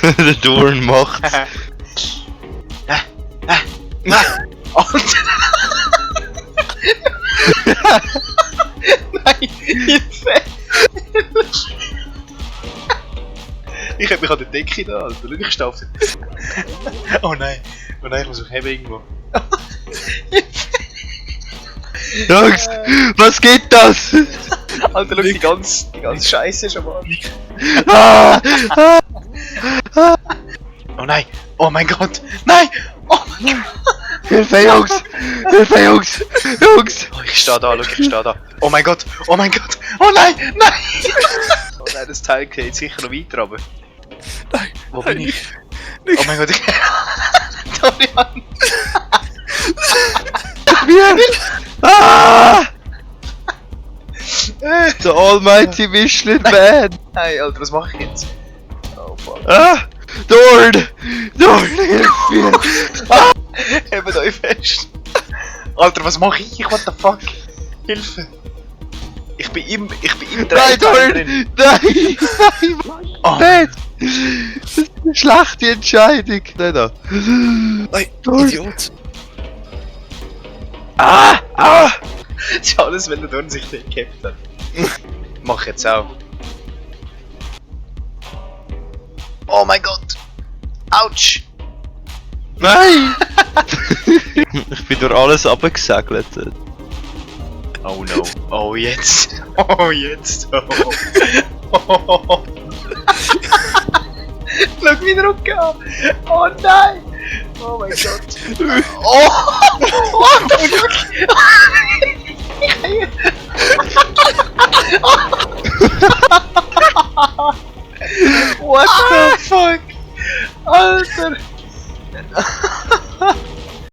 Der Dorn macht's. Alter! Nein, Hilfe! Ich hab mich an der Decke da, Alter. Schau, ich stehe auf der Oh nein, ich muss mich heben irgendwo. Jungs, was geht das? Alter, schau, die ganze Scheiße schon mal. Ah, ah, Oh nein! Oh mein Gott! Nein! Oh mein Gott! Hilfe, Jungs! Hilfe, Jungs! Jungs! Oh, ich stehe da, schau, ich stehe da. Oh mein Gott! Oh mein Gott! Oh nein! Nein! Oh nein, das Teil geht sicher noch weiter runter. Nein! Wo bin ich? Oh mein Gott! Dorian! Mir! Ah! The Almighty Michelin Man! Nein, Alter, was mache ich jetzt? Oh fuck. Ah! Dorn! Dorn, hilf mir! Ah! Hebt euch fest! Alter, was mache ich? What the fuck? Hilfe! Ich bin im Nein, Drehteil Dorn! drin. Nein! Nein! Oh. Nein! Das ist eine schlechte Entscheidung! Nein, da! Nein, Dorn. Idiot! Ah! Ah! Das ist alles, wenn der Dorn sich nicht gehabt hat. Mach ich jetzt auch. Oh mein Gott! Autsch! Nein! Ich bin durch alles abgesegelt. Oh no. Oh jetzt. Oh jetzt. Oh. Oh. Schau wie Rücken an. Oh nein. Oh mein Gott. Oh. What the fuck? What the fuck? Alter.